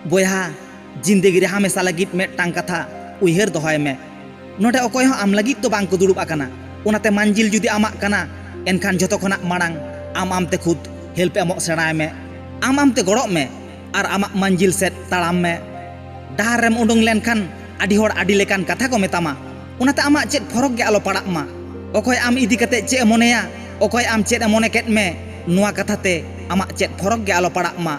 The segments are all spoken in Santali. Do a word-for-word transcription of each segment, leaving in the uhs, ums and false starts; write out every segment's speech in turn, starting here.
ᱵᱚᱭᱦᱟ, ᱡᱤᱱᱫᱮᱜᱤ ᱨᱮ ᱦᱟᱢᱮᱥᱟ ᱞᱟᱹᱜᱤᱫ ᱢᱤᱫᱴᱟᱝ ᱠᱟᱛᱷᱟ ᱩᱭᱦᱟᱹᱨ ᱫᱚᱦᱚᱭ ᱢᱮ᱾ ᱱᱚᱰᱮ ᱚᱠᱚᱭ ᱦᱚᱸ ᱟᱢ ᱞᱟᱹᱜᱤᱫ ᱫᱚ ᱵᱟᱝ ᱠᱚ ᱫᱩᱲᱩᱵ ᱟᱠᱟᱱᱟ᱾ ᱚᱱᱟᱛᱮ ᱢᱟᱹᱱᱡᱤᱞ ᱡᱩᱫᱤ ᱟᱢᱟᱜ ᱠᱟᱱᱟ, ᱮᱱᱠᱷᱟᱱ ᱡᱷᱚᱛᱚ ᱠᱷᱚᱱᱟᱜ ᱢᱟᱲᱟᱝ ᱟᱢ ᱟᱢᱛᱮ ᱠᱷᱩᱫ ᱦᱮᱞᱯ ᱮᱢᱚᱜ ᱥᱮᱬᱟᱭ ᱢᱮ᱾ ᱟᱢ ᱟᱢᱛᱮ ᱜᱚᱲᱚᱜ ᱢᱮ ᱟᱨ ᱟᱢᱟᱜ ᱢᱟᱹᱱᱡᱤᱞ ᱥᱮᱫ ᱛᱟᱲᱟᱢ ᱢᱮ᱾ ᱰᱟᱦᱟᱨ ᱨᱮᱢ ᱩᱰᱩᱝ ᱞᱮᱱᱠᱷᱟᱱ ᱟᱹᱰᱤ ᱦᱚᱲ ᱟᱹᱰᱤ ᱞᱮᱠᱟᱱ ᱠᱟᱛᱷᱟ ᱠᱚ ᱢᱮᱛᱟᱢᱟ᱾ ᱚᱱᱟᱛᱮ ᱟᱢᱟᱜ ᱪᱮᱫ ᱯᱷᱚᱨᱚᱠ ᱜᱮ ᱟᱞᱚ ᱯᱟᱲᱟᱜ ᱢᱟ᱾ ᱚᱠᱚᱭ ᱟᱢ ᱤᱫᱤ ᱠᱟᱛᱮ ᱪᱮᱫ ᱮ ᱢᱚᱱᱮᱭᱟ, ᱚᱠᱚᱭ ᱟᱢ ᱪᱮᱫ ᱮ ᱢᱚᱱᱮ ᱠᱮᱫ ᱢᱮ, ᱱᱚᱣᱟ ᱠᱟᱛᱷᱟ ᱛᱮ ᱟᱢᱟᱜ ᱪᱮᱫ ᱯᱷᱚᱨᱚᱠ ᱜᱮ ᱟᱞᱚ ᱯᱟᱲᱟᱜ ᱢᱟ᱾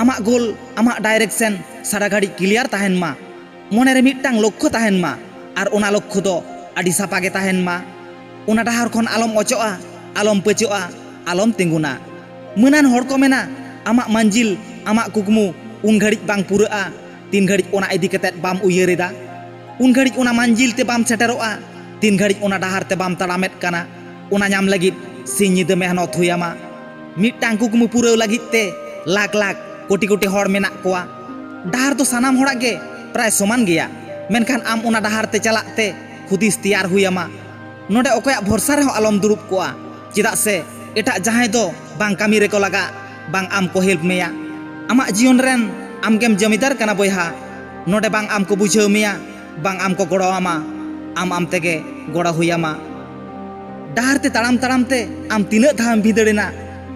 ᱟᱢᱟᱜ ᱜᱳᱞ, ᱟᱢᱟᱜ ᱰᱟᱭᱨᱮᱠᱥᱚᱱ ᱥᱟᱨᱟ ᱜᱷᱟᱹᱲᱤᱡ ᱠᱞᱤᱭᱟᱨ ᱛᱟᱦᱮᱱ ᱢᱟ᱾ ᱢᱚᱱᱮ ᱨᱮ ᱢᱤᱫᱴᱟᱝ ᱞᱚᱠᱠᱷᱚ ᱛᱟᱦᱮᱱ ᱢᱟ ᱟᱨ ᱚᱱᱟ ᱞᱚᱠᱠᱷᱚ ᱫᱚ ᱟᱹᱰᱤ ᱥᱟᱯᱷᱟ ᱜᱮ ᱛᱟᱦᱮᱱ ᱢᱟ᱾ ᱚᱱᱟ ᱰᱟᱦᱟᱨ ᱠᱷᱚᱱ ᱟᱞᱚᱢ ᱚᱪᱚᱜᱼᱟ, ᱟᱞᱚᱢ ᱯᱟᱹᱪᱚᱜᱼᱟ, ᱟᱞᱚᱢ ᱛᱤᱸᱜᱩᱱᱟ᱾ ᱢᱟᱹᱱᱟᱱ ᱦᱚᱲ ᱠᱚ ᱢᱮᱱᱟ, ᱟᱢᱟᱜ ᱢᱟᱹᱱᱡᱤᱞ, ᱟᱢᱟᱜ ᱠᱩᱠᱢᱩ ᱩᱱ ᱜᱷᱟᱹᱲᱤᱡ ᱵᱟᱝ ᱯᱩᱨᱟᱹᱜᱼᱟ, ᱛᱤᱱ ᱜᱷᱟᱹᱲᱤᱡ ᱚᱱᱟ ᱤᱫᱤ ᱠᱟᱛᱮᱫ ᱵᱟᱢ ᱩᱭᱦᱟᱹᱨ ᱮᱫᱟ᱾ ᱩᱱ ᱜᱷᱟᱹᱲᱤᱡ ᱚᱱᱟ ᱢᱟᱹᱱᱡᱤᱞ ᱛᱮ ᱵᱟᱢ ᱥᱮᱴᱮᱨᱚᱜᱼᱟ, ᱛᱤᱱ ᱜᱷᱟᱹᱲᱤᱡ ᱚᱱᱟ ᱰᱟᱦᱟᱨ ᱛᱮ ᱵᱟᱢ ᱛᱟᱲᱟᱢᱮᱫ ᱠᱟᱱᱟ᱾ ᱚᱱᱟ ᱧᱟᱢ ᱞᱟᱹᱜᱤᱫ ᱥᱤᱧ ᱧᱤᱫᱟᱹ ᱢᱮᱦᱱᱚᱛ ᱦᱩᱭ ᱟᱢᱟ᱾ ᱢᱤᱫᱴᱟᱝ ᱠᱩᱠᱢᱩ ᱯᱩᱨᱟᱹᱣ ᱞᱟᱹᱜᱤᱫ ᱛᱮ ᱞᱟᱠᱷ ᱞᱟᱠᱷ, ᱠᱳᱴᱤ ᱠᱳᱴᱤ ᱦᱚᱲ ᱢᱮᱱᱟᱜ ᱠᱚᱣᱟ᱾ ᱰᱟᱦᱟᱨ ᱫᱚ ᱥᱟᱱᱟᱢ ᱦᱚᱲᱟᱜ ᱜᱮ ᱯᱨᱟᱭ ᱥᱚᱢᱟᱱ ᱜᱮᱭᱟ, ᱢᱮᱱᱠᱷᱟᱱ ᱟᱢ ᱚᱱᱟ ᱰᱟᱦᱟᱨ ᱛᱮ ᱪᱟᱞᱟᱜ ᱛᱮ ᱦᱩᱫᱤᱥ ᱛᱮᱭᱟᱨ ᱦᱩᱭ ᱟᱢᱟ᱾ ᱱᱚᱰᱮ ᱚᱠᱚᱭᱟᱜ ᱵᱷᱚᱨᱥᱟ ᱨᱮᱦᱚᱸ ᱟᱞᱚᱢ ᱫᱩᱲᱩᱵ ᱠᱚᱜᱼᱟ, ᱪᱮᱫᱟᱜ ᱥᱮ ᱮᱴᱟᱜ ᱡᱟᱦᱟᱸᱭ ᱫᱚ ᱵᱟᱝ ᱠᱟᱹᱢᱤ ᱨᱮᱠᱚ ᱞᱟᱜᱟᱜ, ᱵᱟᱝ ᱟᱢ ᱠᱚ ᱦᱮᱞᱯ ᱢᱮᱭᱟ᱾ ᱟᱢᱟᱜ ᱡᱤᱭᱚᱱ ᱨᱮᱱ ᱟᱢᱜᱮᱢ ᱡᱚᱢᱤᱫᱟᱨ ᱠᱟᱱᱟ ᱵᱚᱭᱦᱟ᱾ ᱱᱚᱰᱮ ᱵᱟᱝ ᱟᱢ ᱠᱚ ᱵᱩᱡᱷᱟᱹᱣ ᱢᱮᱭᱟ, ᱵᱟᱝ ᱟᱢ ᱠᱚ ᱜᱚᱲᱚ ᱟᱢᱟ, ᱟᱢ ᱟᱢ ᱛᱮᱜᱮ ᱜᱚᱲᱚ ᱦᱩᱭ ᱟᱢᱟ᱾ ᱰᱟᱦᱟᱨ ᱛᱮ ᱛᱟᱲᱟᱢ ᱛᱟᱲᱟᱢ ᱛᱮ ᱟᱢ ᱛᱤᱱᱟᱹᱜ ᱫᱷᱟᱣᱮᱢ ᱵᱷᱤᱸᱫᱟᱹᱲ ᱮᱱᱟ,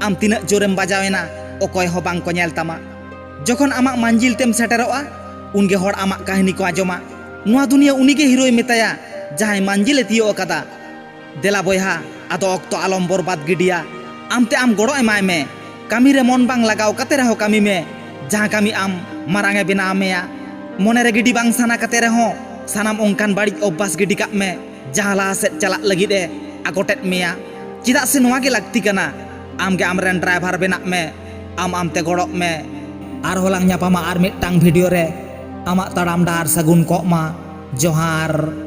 ᱟᱢ ᱛᱤᱱᱟᱹᱜ ᱡᱳᱨᱮᱢ ᱵᱟᱡᱟᱣ ᱮᱱᱟ, ᱚᱠᱚᱭ ᱦᱚᱸ ᱵᱟᱝ ᱠᱚ ᱧᱮᱞ ᱛᱟᱢᱟ᱾ ᱡᱚᱠᱷᱚᱱ ᱟᱢᱟᱜ ᱢᱟᱹᱱᱡᱤᱞ ᱛᱮᱢ ᱥᱮᱴᱮᱨᱚᱜᱼᱟ, ᱩᱱᱜᱮ ᱦᱚᱲ ᱟᱢᱟᱜ ᱠᱟᱹᱦᱱᱤ ᱠᱚ ᱟᱸᱡᱚᱢᱟ᱾ ᱱᱚᱣᱟ ᱫᱩᱱᱤᱭᱟᱹ ᱩᱱᱤᱜᱮ ᱦᱤᱨᱳᱭ ᱢᱮᱛᱟᱭᱟ, ᱡᱟᱦᱟᱸᱭ ᱢᱟᱹᱱᱡᱤᱞᱮ ᱛᱤᱭᱳᱜ ᱟᱠᱟᱫᱟ᱾ ᱫᱮᱞᱟ ᱵᱚᱭᱦᱟ, ᱟᱫᱚ ᱚᱠᱛᱚ ᱟᱞᱚᱢ ᱵᱚᱨᱵᱟᱫ ᱜᱤᱰᱤᱭᱟ᱾ ᱟᱢᱛᱮ ᱟᱢ ᱜᱚᱲᱚ ᱮᱢᱟᱭ ᱢᱮ᱾ ᱠᱟᱹᱢᱤ ᱨᱮ ᱢᱚᱱ ᱵᱟᱝ ᱞᱟᱜᱟᱣ ᱠᱟᱛᱮ ᱨᱮᱦᱚᱸ ᱠᱟᱹᱢᱤ ᱢᱮ᱾ ᱡᱟᱦᱟᱸ ᱠᱟᱹᱢᱤ ᱟᱢ ᱢᱟᱨᱟᱝ ᱮ ᱵᱮᱱᱟᱣ ᱢᱮᱭᱟ᱾ ᱢᱚᱱᱮ ᱨᱮ ᱜᱤᱰᱤ ᱵᱟᱝ ᱥᱟᱱᱟ ᱠᱟᱛᱮ ᱨᱮᱦᱚᱸ ᱥᱟᱱᱟᱢ ᱚᱱᱠᱟᱱ ᱵᱟᱹᱲᱤᱡ ᱚᱵᱵᱷᱟᱥ ᱜᱤᱰᱤ ᱠᱟᱜ ᱢᱮ, ᱡᱟᱦᱟᱸ ᱞᱟᱦᱟ ᱥᱮᱫ ᱪᱟᱞᱟᱜ ᱞᱟᱹᱜᱤᱫ ᱮ ᱟᱠᱚᱴᱮᱫ ᱢᱮᱭᱟ᱾ ᱪᱮᱫᱟᱜ ᱥᱮ ᱱᱚᱣᱟ ᱜᱮ ᱞᱟᱹᱠᱛᱤ ᱠᱟᱱᱟ᱾ ᱟᱢ ᱜᱮ ᱟᱢᱨᱮᱱ ᱰᱨᱟᱭᱵᱷᱟᱨ ᱵᱮᱱᱟᱜ ᱢᱮ, ᱟᱢ ᱟᱢᱛᱮ ᱜᱚᱲᱚᱜ ᱢᱮ᱾ ᱟᱨᱦᱚᱸ ᱞᱟᱝ ᱧᱟᱯᱟᱢᱟ ᱟᱨ ᱢᱤᱫᱴᱟᱝ ᱵᱷᱤᱰᱤᱭᱳ ᱨᱮ᱾ ᱟᱢᱟᱜ ᱛᱟᱲᱟᱢ ᱰᱟᱦᱟᱨ ᱥᱟᱹᱜᱩᱱ ᱠᱚᱜ ᱢᱟ᱾ ᱡᱚᱦᱟᱨ᱾